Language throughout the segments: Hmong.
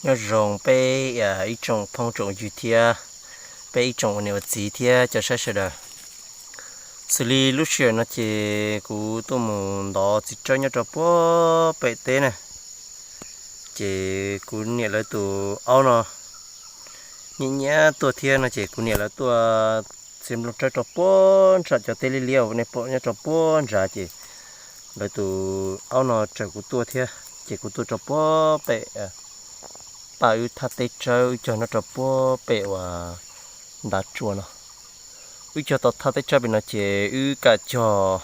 Nyob zoo peb ib tsoom phooj tsoom ywg thiab peb ib tsoom ua niam ua txiv thiab cov saib sawv daws. Xws li lub sij hawm no ces kuv tuaj mus ntov txiv tsawb nyob rau puag pem teb na. Ces kuv niam lawv tus aub no nyiam nyiam tuaj thiab no ces kuv niam lawv tuaj txiav nplooj tsawb rau puag nram cov teb liab liab uas nej pom nyob rau puag nrad ces lawv tus aub no raws kuv tuaj thiab ces kuv tuaj rau puag pem paj wb thaj teb tsawb wb cog nyob rau puag pem uas ntav tsua no. Wb cog tau thaj teb tsawb pem no ces wb kam cog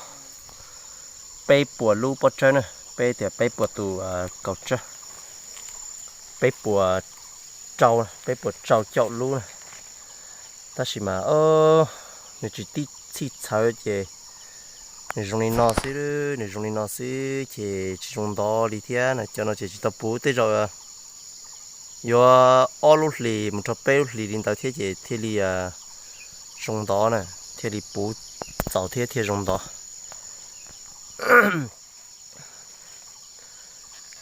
peb puas lub pob tsawb na, peb tias peb puas tus kaus tsawb, peb puas rau, peb puas rau caum lub na. Tab sis mas nws tsis txhij txhawv ces nws zoo li no xwb, nws zoo li no xwb ces tsis zoo ntov li thiab na. Cov no ces tsis tau puv tej zaum yuav ob lub hlis mus rau peb lub hlis li ntawd thiab ces thiaj li zoo ntov na, thiaj li puv txaus thiab thiaj zoo ntov.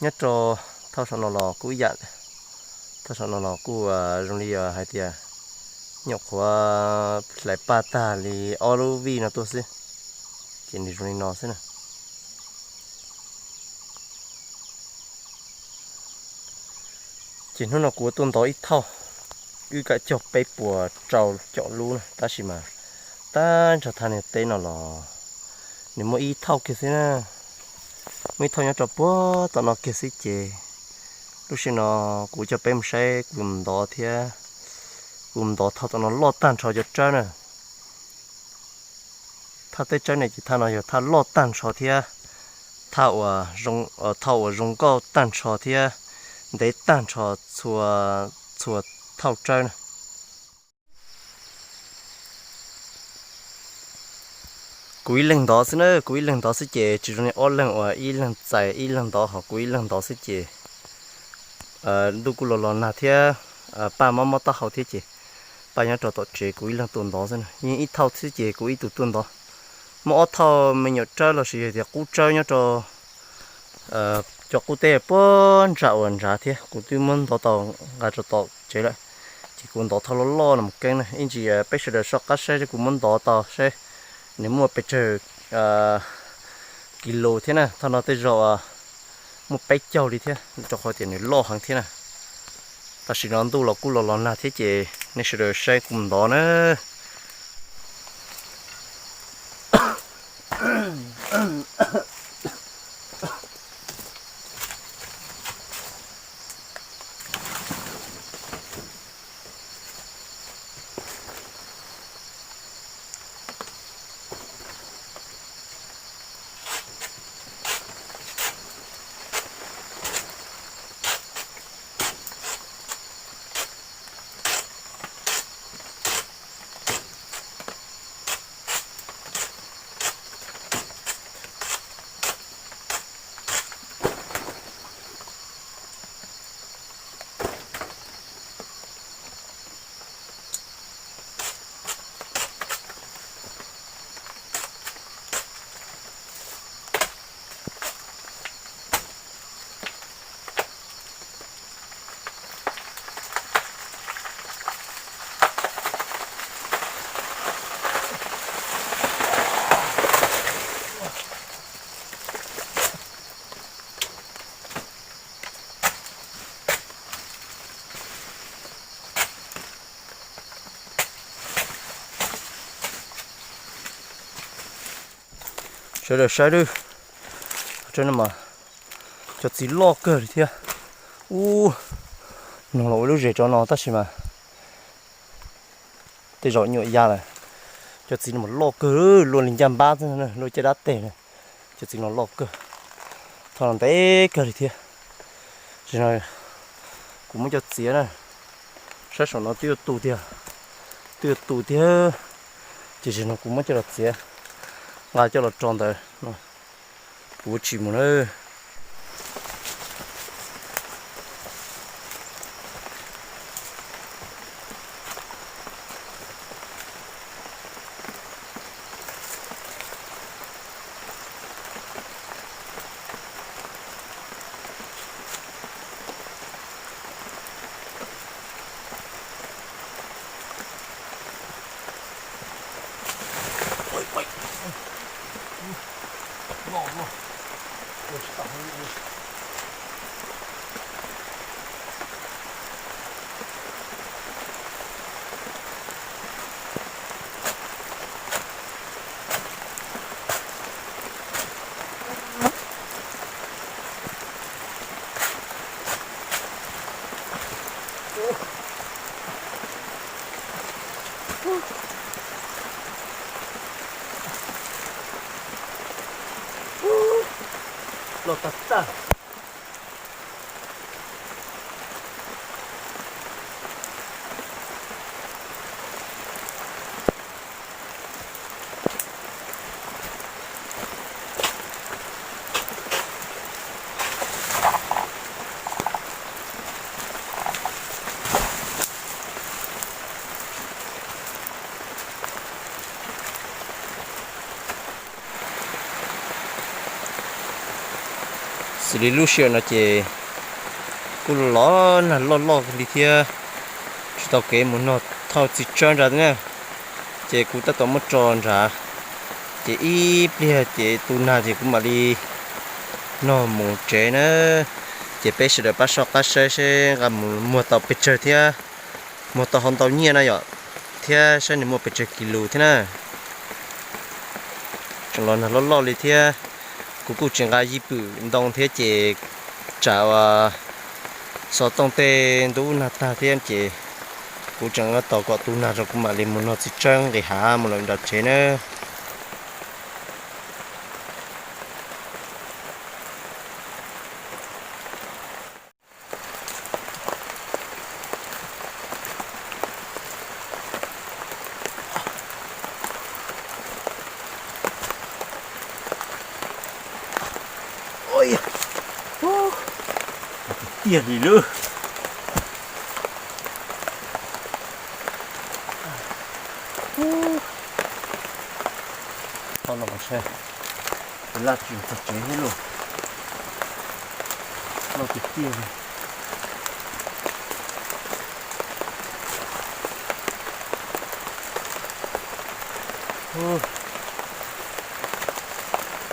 Nyob rau thauj saum no los kuj ib yam, thauj saum no los kuj zoo li hais tias nyuam qhuav hlais paj tag li ob lub vij no tuaj xwb, ces nws zoo li no xwb na. Ces hnub no kuv tuaj ntov ib thauj, wb kam cog peb puas rau caum lub na, tab sis mas tag nrho thaj niag teb no los nws muaj ib thauj kiag xwb na, muaj ib thauj nyob rau puag tom no kiag xwb ces lub sij hawm no kuv coj peb mus saib kuv mus ntov thiab, kuv mus ntov thauj tom no loj tag nrho cov tsawb na. Thaj teb tsawb ne ces thaj no yog thaj loj tag nrho thiab thaj uas, thauj uas zoo nkauj tag nrho thiab ntev tag nrho txhua thauj tsawb na. Kuv ib leeg ntov xwb na, kuv ib leeg ntov xwb ces tsis zoo li ob leeg uas ib leeg txais ib leeg ntov, ho kuv ib leeg ntov xwb ces ntuj kuj los los nag thiab paj mob mob taub hau thiab ces paj nyob rau tom tsev kuv ib leeg tuaj ntov xwb na. Yeej ib thauj xwb ces kuv ib tug tuaj ntov. Muaj ob thauj me nyuam tsawb los sis yog tias qub tsawb nyob rau cov qub teb puag nram uas nrad thiab kuv twb muab ntov tau nqa rau tom tsev lawm. Ces kuv ntov thauj loj loj no mus keeb na, ib ntsis peb sawv daws soj qab saib kuv muab ntov tau saib nws muaj pes tsawg kis lus thiab na. Thauj no tej zaum muaj peb caug li thiab rau qhov tias nws loj heev thiab na. Tam sim no ntuj los kuj los los nag thiab ces nej sawv daws saib kuv mus ntov na. Sawv daws saib lawm, cov txiv loj kawg li thiab. Ub, noog los ua lub zes rau no tab sis mas tej zaum nyuam ya lawm. Cov txiv no mas loj kawg, luaj li ncaj npab xwb, luaj caj dab teg na. Cov txiv no loj kawg, thauj no ntev kawg li thiab. Tam sim no kuv muab coj txiav na, saib saum no twb yuav tu tiag, twb yuav tu tiag. Ces tam sim no kuv muab coj los txiav, nqa coj los rau ntawd, kuv tsis mus na. Loj tag tag. Xws li lub sij hawm no ces kuj los nag loj loj li thiab, tsis tau kev mus nog thauj txiv tsawb nrad na. Ces kuv tab tom muab tso nrad, ces ib pliag ces tu nag ces kuv mam li nog mus tsev na. Ces peb sawv daws pab soj qab saib seb nqa mus muag tau pes tsawg thiab muag tau hau ntau nyiaj na yom, thiab saib nws muaj pes tsawg kis lus thiab na. Tseem los nag loj loj li thiab, kuv kuj tsis nqa yij pwm ntoo thiab ces tsam uas xov tooj tej ntub nag tag thiab ces kuv tseem tos kom tu nag rau kuv mam li mus nog txiv tsawb nqis hav mus lawm nram tsev na. Tiag li lub. Tau los mas, laj tsis txog tsev thiab lauj. Loj tiag tiag li.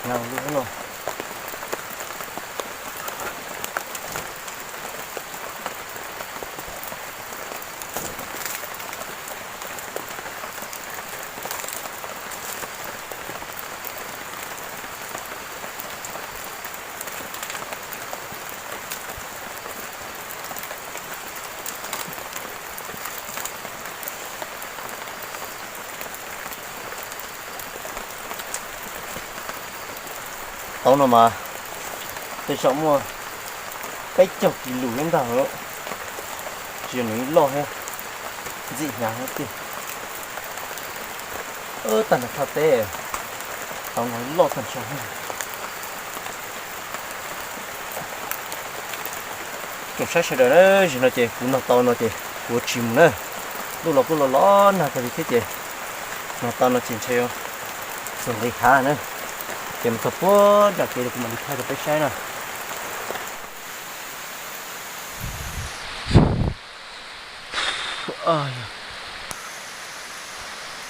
Hnyav li loj. Tau no mas tej zaum muaj peb caug kis lus ib ntag, tsis yog nws loj thiab, ntxim hnyav thiab tiag. Tag nrho thaj teb, tau no loj tag nrho. Tsoom saib sawv daws na, zaum no ces kuv nog tau no ces kuv tsis mus na. Ntuj los kuj los los nag kawg li thiab ces nog tau no ces ntshe txog nqis hav na. Ces mus txog puag nram kev kuv mam li thaij rau peb saib na.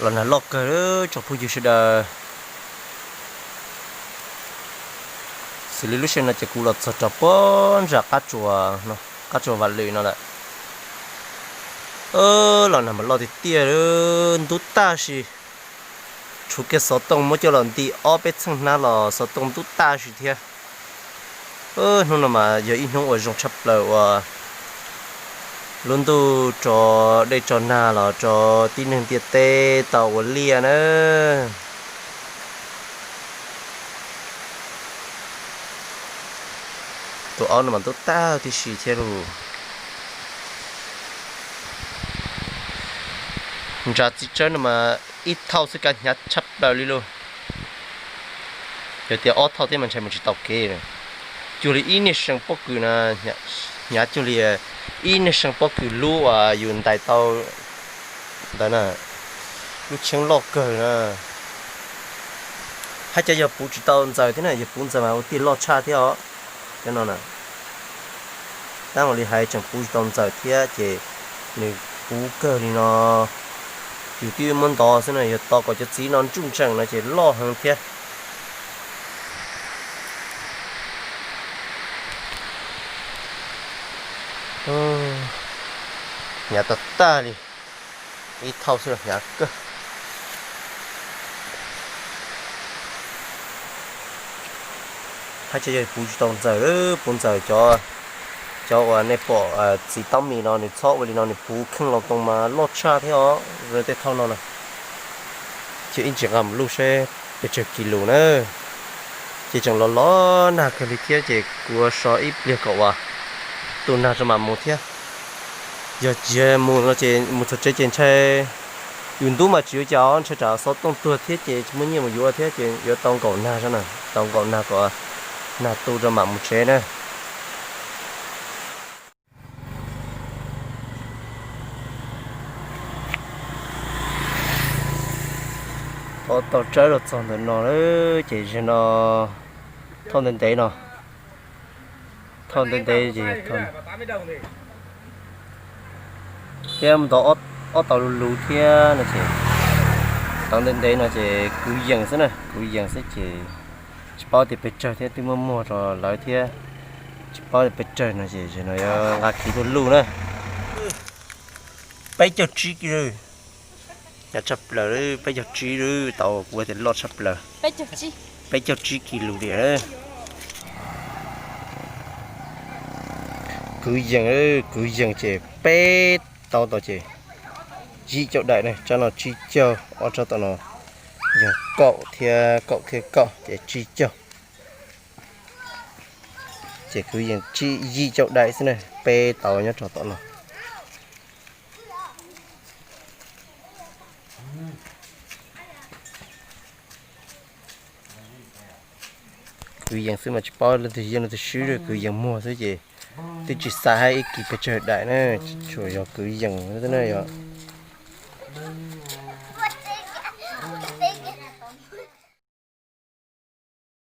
Los nag loj kawg tsoom phooj ywg sawv daws. Xws li lub sij hawm no ces kuv los txog rau puag nram qab tsuas, qab tsuas Vam Lwm no lawm. Los nag mas loj tiag tiag, ntub tag si. Tshuav kiag xov tooj muab coj los nti ob peb txheej hnab los xov tooj ntub tag si thiab. Hnub no mas yog ib hnub uas zoo tshaj plaws uas lub ntuj tso dej tso nag los rau tib neeg ntiaj teb tau ua liaj na. Tus aub no mas ntub tag tib si thiab lauj. Ntsa txiv tsawb no mas ib thauj xwb kav hnyav tshaj plaws li lauj. Yog tias ob thauj thiab mas ntshai mus tsis tau kev. Cuag li ib niag seem pob kws na, hnyav cuag li ib niag seem pob kws lub uas yus ntais tau ntawd na, lub cheeb loj kawg na. Hais tias yog puv tsis tau ntxaws thiab na, yog puv ntxaws mas ua tiag loj tshaj thiab os. Cov no na, tab ua li hais tseem puv tsis tau ntxaws thiab ces nws puv kawg li no, yus twb muab ntov xwb na, yog tos kom cov txiv no ntsuj ntsees no ces loj heev thiab. Hnyav tag tag li, ib thauj xwb los hnyav kawg. Hais tias yog puv tsis tau ntxawm, puv ntxawm cov, cov uas nej pom txiv taub mis no nws txhob ua li no, nws puv kheej los too mas loj tshaj thiab os. Tej thauj no na, ces ib ntsis nqa mus luj seb pes tsawg kis lus na. Ces tseem los los nag kawg li thiab ces kuv ua so ib pliag kom uas tu nag tso mam mus thiab. Yog tsis mus no ces mus txog tsev ces ntshai yus ntub mas tsis yuav cas, ntshai tsam xov tooj tuag thiab ces tsis muaj nyiaj mus yuav thiab ces yuav tau nkaum nag na, tau nkaum nag kom nag tu rau mam mus tsev na. Tau tsawb los txog ntawm no lawm ces zaum no thauj ntev ntev no, thauj ntev ntev ces thiab mus tau ob tau luv luv thiab no ces tau ntev ntev no ces kwv yees xwb na, kwv yees xwb ces tsis paub tias pes tsawg thiab twb muaj muag rau lawv thiab, tsis paub tias pes tsawg no ces zaum no yuav nqa kiv tuaj luj na. Peb caug tsib kis lus, hnyav tshaj plaws, peb caug tsib lub tau kuv tias loj tshaj plaws, peb caug tsib kis lus tiag. Kwv yees, kwv yees ces peb tau tau ces yim caum daim na, tsab no tsib caug, ob tsab tom no yog kaum thiab kaum thiab kaum ces tsib caug. Ces kwv yees tsib yim caum daim xwb na, peb tau nyob rau tom no. Kwv yees xwb mas tsis paub leej twg yeej leej twg swb, kwv yees muag xwb ces twb tsis xav hais ib kis pes tsawg daim na, tsuas yog kwv yees xwb na yog.